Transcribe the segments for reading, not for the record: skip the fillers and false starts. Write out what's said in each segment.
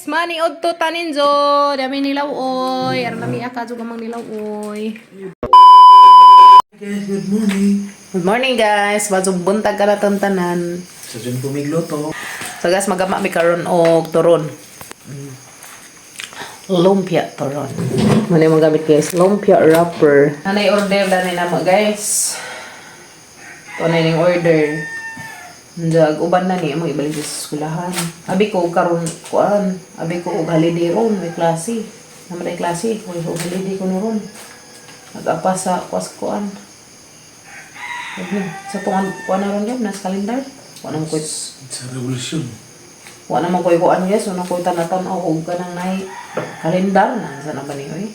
Money odto taninzo, dami nilaw oy. Aron nami aka jud amang nilaw oy. Guys, good morning. Good morning, guys. Basog buntag ka na tanan. Sa dyan pumigluto. So guys, magama mi karon og turon. Lumpia turon. Muna yung gamit, guys, lumpia wrapper. Anay order dani namo, guys. Ito na yung order. Jag uban na ni among ibalik sa eskwelahan. Abi ko karon kuan, abi ko og holiday ron, may klase. Naman ay klase, may og holiday ko no ron. Nag-apa sa kuas kuan. Huwag na. Sa tungan kuan na ron yun, nasa calendar. Kuan na mo ko Sa revolusyon. wa naman ko'y kuan, guys, wala ko'y tanatan-aw og kanang nay kalendar na sa na ba ni oy.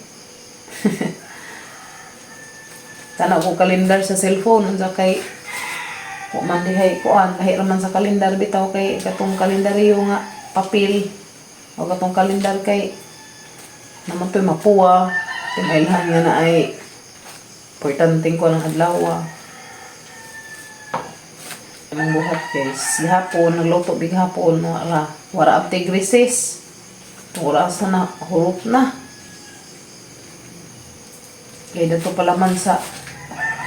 Tanaw ko kalendar sa cellphone unsa kay wa man dihay kuan, lahi ra man sa kalendar bitaw kay katong kalendaryo nga papel o katong kalendar kay naman to'y mapuwa timailhan nga na ay importante ko ng adlaw. Ang buhat, guys. Gihapon, nagluto big hapon, wala. Wara abtig recess. Oras na na, hurot na. Kaya dito pala man sa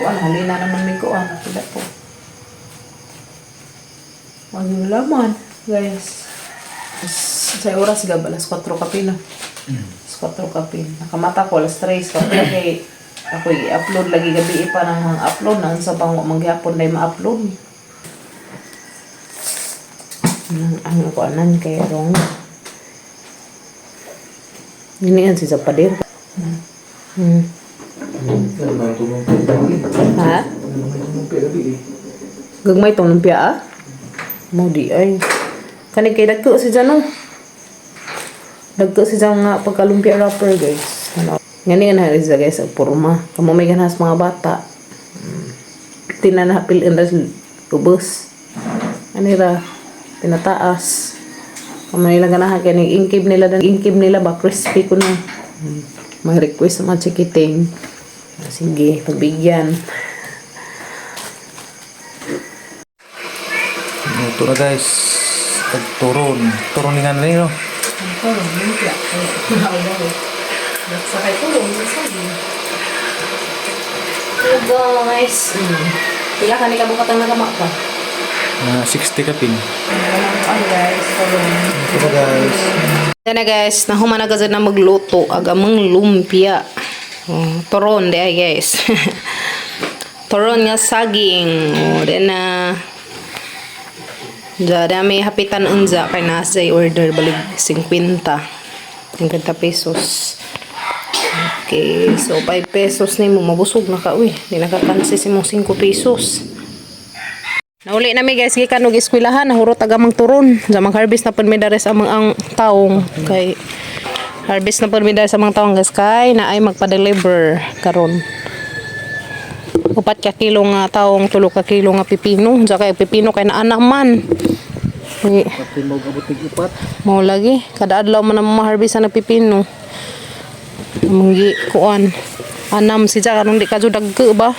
kuan, halina naman may kuan. Pila po. Wag yung laman, guys. Sa oras gab, alas 4 kapin na. Alas 4 kapin. Nakamata ko, alas 3. Kapin kay ako i-upload lagi gabi pa nang upload na sa bang mangyapon na ma-upload. Ang kuanan kay rong. Ini yan si Zapadir. Ha? Gagmay tong lumpia ah? Mo di ay. Kani kay dagko si Jano. Dagko si Jano nga pagkalumpia wrapper, guys. Ano? Ngani nga na siya, guys, ang porma. Kamo may ganahas mga bata. Tinanapil in ubos. Ani ra pinataas. Kamo nila ganahan kay ning ingkib nila dan ingkib nila ba crispy kuno. May request sa mga chikiting. Sige, pagbigyan. Luto na, guys. Tagturon. Turon ni nga na no? Tulong, lumpia. Sakay tulong, sabi. Hello, guys. Pila ka ni kabukat ang nagama pa? 60 kapin. Ano, guys, tulong. Ito na, guys. Yan na, guys, nahuman na kasi na magluto ag amang lumpia. Oh, turon di ay, guys. Turon nga saging. Oh, di na. Diya, dami hapitan unza kay nasa order balig 50. 50 pesos. Okay, so 5 pesos ni mo mabusog na ka uy. Di nakakansi si mong 5 pesos. Nauli na mi, guys, gikan og eskwelahan, nahurot aga mang turon. Sa mang harvest na pud mi diri sa amang ang taong kay harvest na pud mi diri sa amang taong, guys, kay na ay magpa-deliver karon. 4 ka kilo nga taong, 3 ka kilo nga pipino. Sa kay pipino kay naanak man. Uy, Kapin mo abot 4. Mao lagi kada adlaw man ang ma-harvest ang pipino. Among gi kuan. Anam si karon di ka jud dagko ba?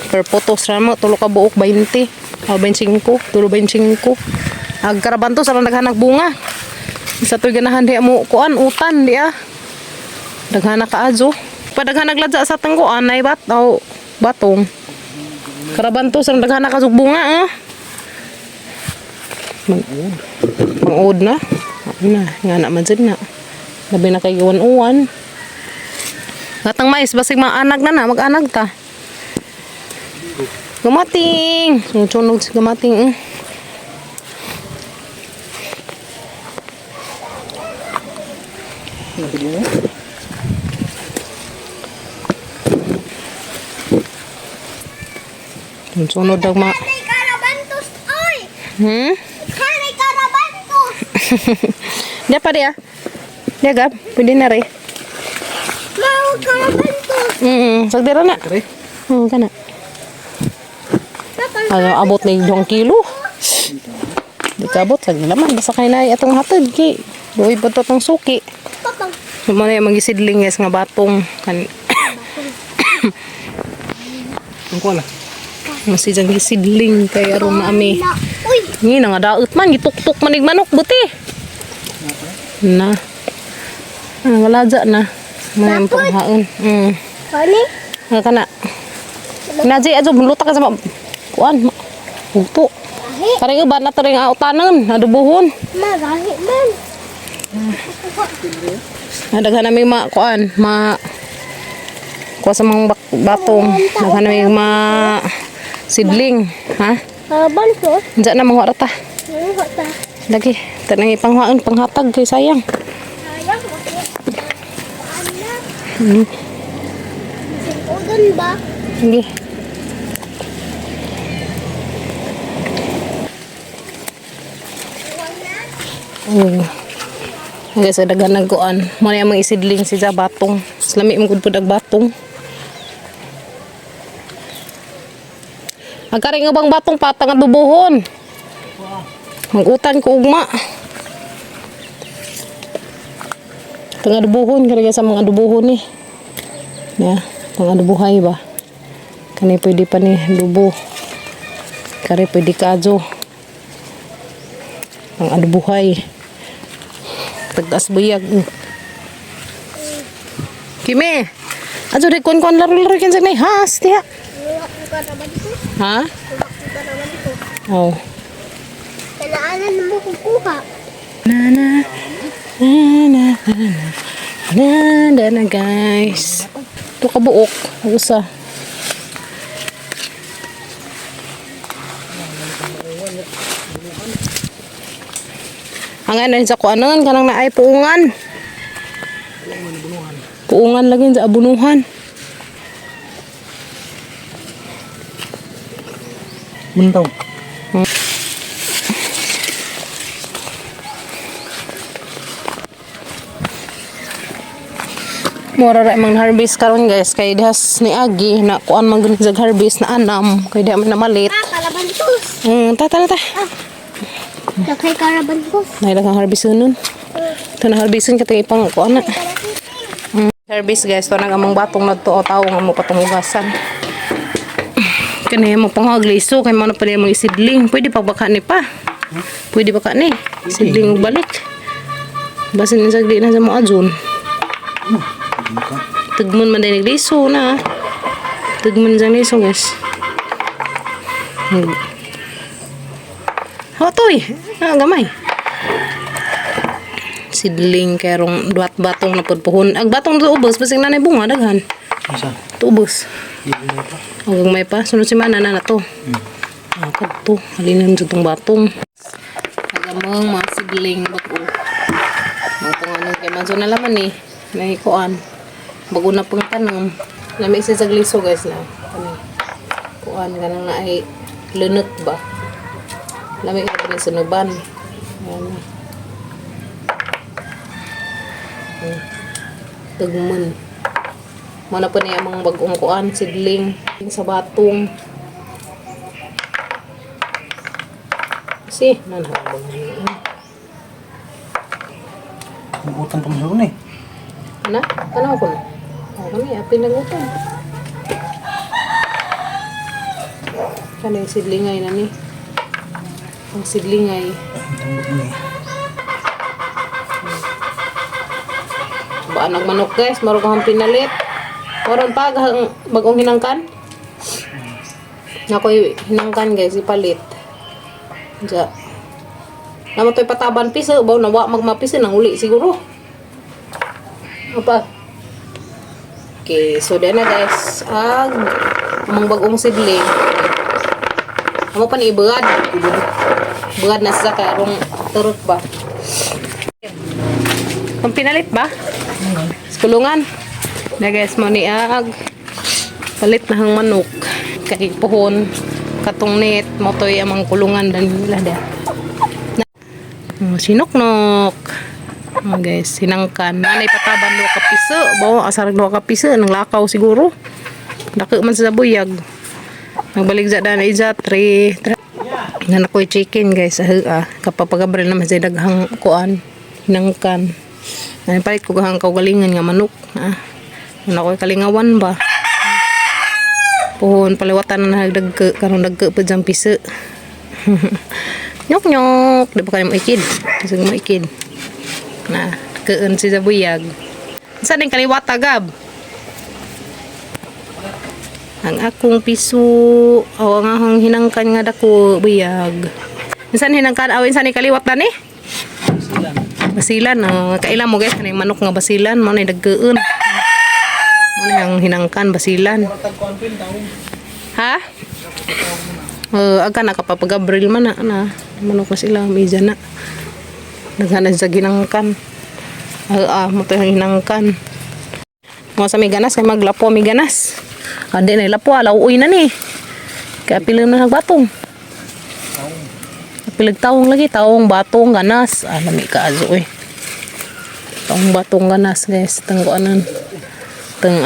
Per potos ra mo tulo ka buok 20. O 25, tulo 25. Ag karabanto sa naghanag bunga. Sa to'y ganahan di mo kuan utan di ah. Daghana ka azo. Padaghanag ladya sa tangguan ay bat o batong. Karabanto sa daghana ka sug bunga ah. Mang-uod na. Ano na, nga na man jud na. Labi na kay uwan-uwan. Gatang mais, basig maanag na na, mag-anag ta. Gumating! Yung tunog sa gumating eh. Yung sunod daw ma... Kanay karabantos, oy! Hmm? Kanay karabantos! Diya pa diya. Diya gab, pwede na rin. Mau karabantos! Sagdira na. Kana. Ano, abot na yung 2 kilo. Di ka abot, sagdira naman. Basta kay na atong hatid. Kay, buhay pa to itong suki. Papang! Yung mga yung magisidling, guys, nga batong. Kan, Ang kuha na. masidyang gisidling kay aron na ami. Na, uy! Ngi, nga daot man, gituktok man ig manok, buti. Na. Ah, wala dyan na. May Tapos. panghaon. Kani? Ano ka na? Naji, ajo, buluta ka sa kuan. Ugpo. Gahi. Kare ba na to ring autanan, adubuhon. Ma, gahi man. Daghan na may ma kuan, ma kuha sa mga batong. Daghan na may ma sidling, ha? Karabantos. Diyan na mga rata. Ano ta? Lagi, tanang ipanghaon, panghatag kay sayang. Sayang, bakit? Ano? Udon ba? Sige. Oh. Hanggang sa daghan nagkuan. Mo na mga isidling si ja batong. Lami mo gud pud ag batong. Agkari nga bang batong patang at dubuhon. Magutan ko ugma. Pangadubuhon kari sa mga adubuhon ni. Ya, pangadubuhay ba. Kani pwede pa ni dubo. Kari pwede kadyo. Pangadubuhay. Tagtaas buyag. Kime. Ato di kon kon laro laro kinsa nay has diha. Wala ko karabantos. Ha? Wala ko karabantos. Oh. Kailangan mo kukuha. Na na na na na na na na guys. Ito ka buok. Usa. Ang ano sa kuanan kanang naay puungan. Puungan lagi sa abunuhan. Muntaw. Mura ra mang harvest karon guys kay dihas ni Agi na kuan man gud sa harvest na anam kay di man namalit. Ah, karabantos. Ta ta ta. Lakay karabantos. Nay kang harvest nun. Ito na harvestin katong ipang kuan na. Harvest guys, to nang among batong nagtuo tawo nga mo patungugasan. Kani mo panghag liso kay mo na pa niya mga isidling. Pwede pa baka ni pa. Pwede baka ni. Sidling ug balik. Basin ni sagdi na sa mo adjon. Tugmon man din nagliso na. Tugmon sa liso guys. Hotoy, ah, gamay. Sidling kerong duat batong na pudpuhon. Ag batong to ubos basig nanay bunga daghan. Isa. To ubos. Di mo pa. Ug may pa sunod si mana na na to. Ah, kadto halinan jud tong batong. Agamang mga sidling bag-o. Mga pangalan kay manso na laman ni. Nay kuan. Bago na pang tanom. Lami siya sa gliso guys na. Kani. Kuan kanang naay lunot ba. Lami ka pa sunuban. Ayan na. Tugmon. Muna po niya mga bagong kuan, sidling, sa batong. Si, nanhabang na. Mugutan pa mo eh. Ana, tanaw ko na. Oh, kami, apin nagutom. Kano yung sidlingay na ni? Ang sidlingay. Tambok ni. Baan ang manok guys, marong kang pinalit. Maron pa ang bagong hinangkan. Nakoy hinangkan guys, ipalit. Diya. Namo to'y pataban piso, baw na wa magmapisa nang uli siguro. Apa? Okay, so diyan na guys. Ag among bagong sidling. Amo pa ni ibugad. Bugad na sa karong turok ba. Kung pinalit ba? Sa kulungan. Na guys, mo ni ag palit na hang manok kay puhon katong net mo toy amang kulungan dan nila da. Oh, sinuknok. Oh, guys, sinangkan. Nanay pataban do ka piso. Bawa asar do ka piso nang lakaw siguro. Dako man sa buyag. Nagbalik sa dana ija 3. Nan ako'y chicken guys. Ah, kapapagabril naman sa daghang kuan hinangkan. Nanay palit ko gahang kaugalingan nga manok. Ah. Ano ako'y kalingawan ba? Puhon paliwatan na nagdagke karon dagke pa dyan piso. Nyok nyok, di ba kayo maikid? Kasi mo ikid. Na, keun si Zabuyag. Saan yung kaliwata, Gab? Ang akong piso, o ang akong hinangkan nga dako, buyag. Saan hinangkan? Awin saan yung kaliwat na ni? Silan. Basilan, oh. Kailan mo guys, kaning manok nga basilan, mo na dagkeun. Mo na ang hinangkan basilan. Ha? Aga nakapapag-abril man na, na. Manok na sila, medya na. Naghanap sa ginangkan. Mo to yung hinangkan. Mga sa may ganas, kay maglapo may ganas. Adi na lapo, alaw-uy na ni. Kaya pila na nagbatong. Pilag taong lagi, taong batong ganas. Ah, lami ka azo eh. Taong batong ganas guys, tangguanan. Tang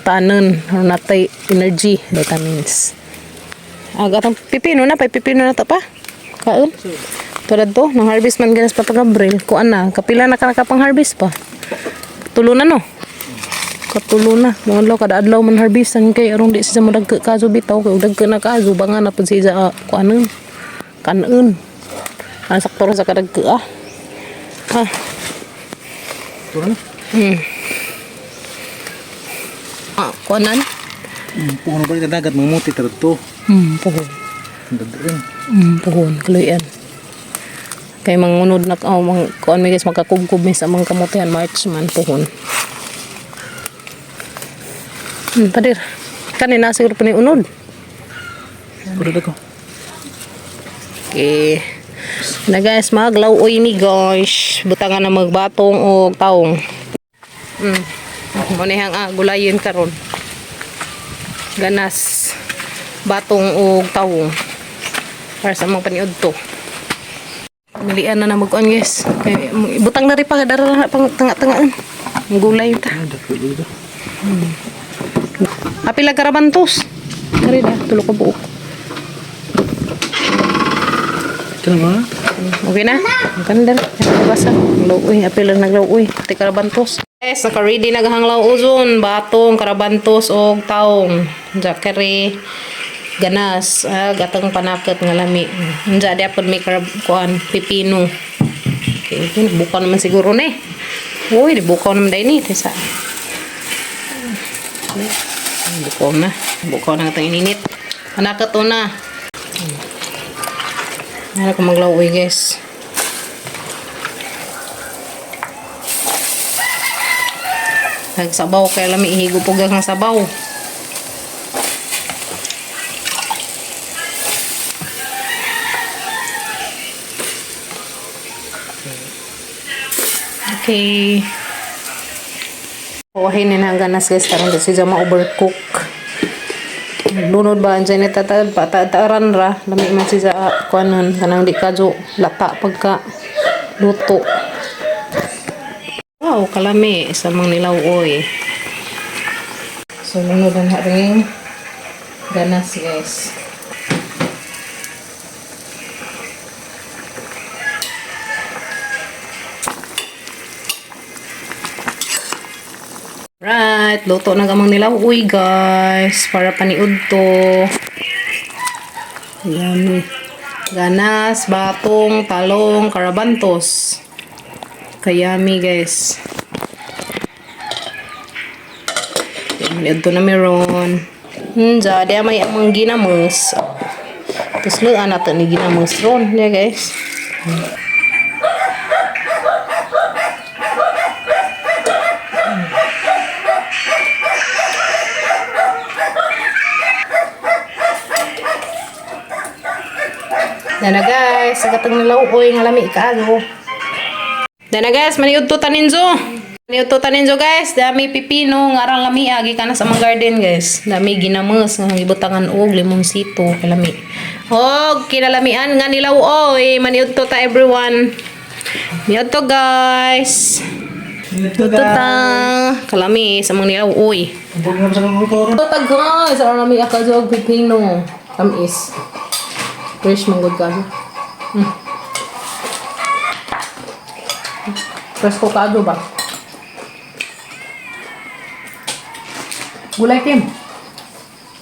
tanan, natay energy, vitamins. Aga tang pipino na, pay pipino na to pa. Kaon. Tulad to, nang harvest man ganas pa pag-abril. Kuan na, kapila na ka nakapang harvest pa. Tulo na no. Katulo na. Mga adlaw, kada adlaw man harvestan kay aron di siya madagka kaso bitaw kay dagka na kaso banga na pud siya kuanon. Kanon. Ang sakto ra sa kadagka ah. Ah. Turon na. Ah, kuanan. Puno ba yung dagat mamuti to. Puhon. Dagdagan. Puhon, kaluyan. Kay mangunod na oh, mang kuan mi guys makakubkob mi sa mga kamutihan March man puhon. Padir. Kanina siguro pa ni unod. Puro ko. Okay. Na guys, maglaw-oy ni guys. Butangan na magbatong o taong. Mo ni hang gulayin karon. Ganas batong o taong. Para sa mga paniud to. Milian na na mag-on guys. Kay, butang na rin pa dara na pang tanga-tangaan. Ang gulay ta. Dagdagan dito. Apila karabantos. Kari na, tulo ka buok. Kano ba? Okay na? Ang kandar. Basa. Lauoy. Apil lang naglauoy. Pati karabantos. Yes, naka-ready na gahang ozon. Batong, karabantos, og taong. Jakere, ganas, gatang panakot nga lami. Unja di apod may karab kuan pipino. Okay, okay, bukaw naman siguro ni. Uy, di bukaw naman dahil ni. Tesa. Bukaw na. Bukaw na itong ininit. Panakot una. Ano ko maglauoy guys. Nagsabaw kaya lami ihigo po ang sabaw. Okay. Kuhain na ang ganas guys karon kasi siya ma-overcook. Lunod ba ang ni tata patataran ra lami man siya kuanon kanang di kadyo lata pagka luto. Wow, kalami sa mga nilaw-oy. So lunod na rin ganas guys. Right, luto na gamang nilaw-uy guys para paniud to. Yummy. Ganas, batong, talong, karabantos. Kayami guys. Paniud to na meron. Nja, di may amang ginamos. Tusluan nato ni ginamos ron, yeah guys. Dana guys, sa katang nilauoy nga lami kaayo. Dana guys, maniud to taninzo. Maniud to taninzo guys, dami pipino nga arang lami agi kana sa mga garden guys. Dami ginamos nga gibutangan og limonsito kalami. Og kinalamian nga nilauoy, maniud to ta everyone. Maniud to guys. Dito Maniud to ta kalami sa mga nilauoy. Huwag na sa luto. To ta guys, arang lami akajo og pipino. Tamis. Fresh manggod kayo. Fresh ko kayo ba? Gulay Kim.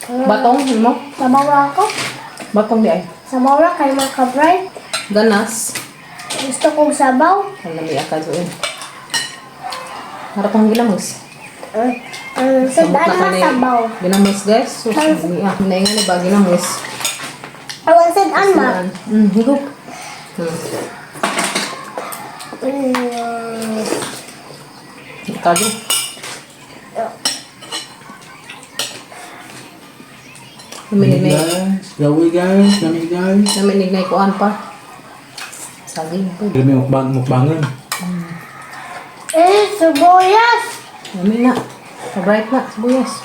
Batong mo? Samawa ako. Batong di ay. Samawa kay mga kabray. Ganas. Gusto kong sabaw. Ang lami ka doon. Harap ang ginamos. Ang Sabot sandaan na na kanay. sabaw. Ginamos, guys. So, niya. Naingan ni ba ginamos? Awan sandaan ma. Higop. Kado. Lami Naminig na guys. Gawi guys. Lami guys. naminig na ikuan pa. Saging po. Lami mukbang mukbangan. Eh, sibuyas! Nami na. Bright na, sibuyas.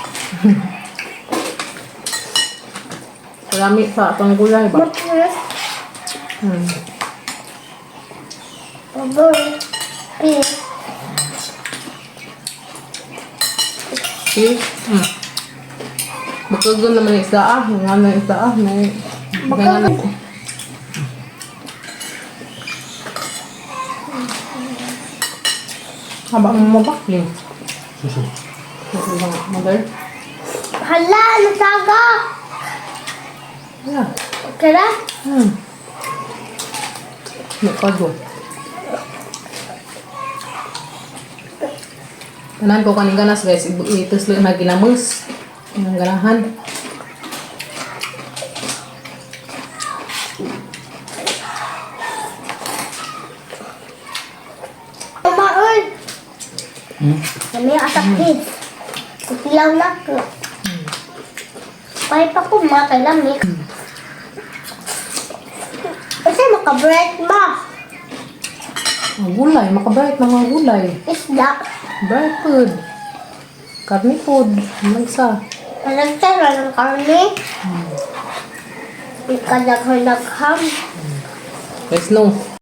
Marami sa atong gulay ba? Matulis. Baboy. Peace. See? Bakagon naman yung isda ah. Yung ano yung isda ah. May... May ano. Haba mo mabakling. Susu. Mother. Hala, nataga! Yeah. Okay na? May kado. Tanan ko kaning ganas guys, ituslo na ginamos. Ang ganahan. Kumaon! Kami atak kids. Kutilaw na ko. Kaya pa ko mga kailamik. Kasi makabright ba? Ang gulay, makabright mga gulay. Isda. Bright food. Karne food. Magsa. Nalagtara ng karne. Ikadaghan-dagham. Guys, no.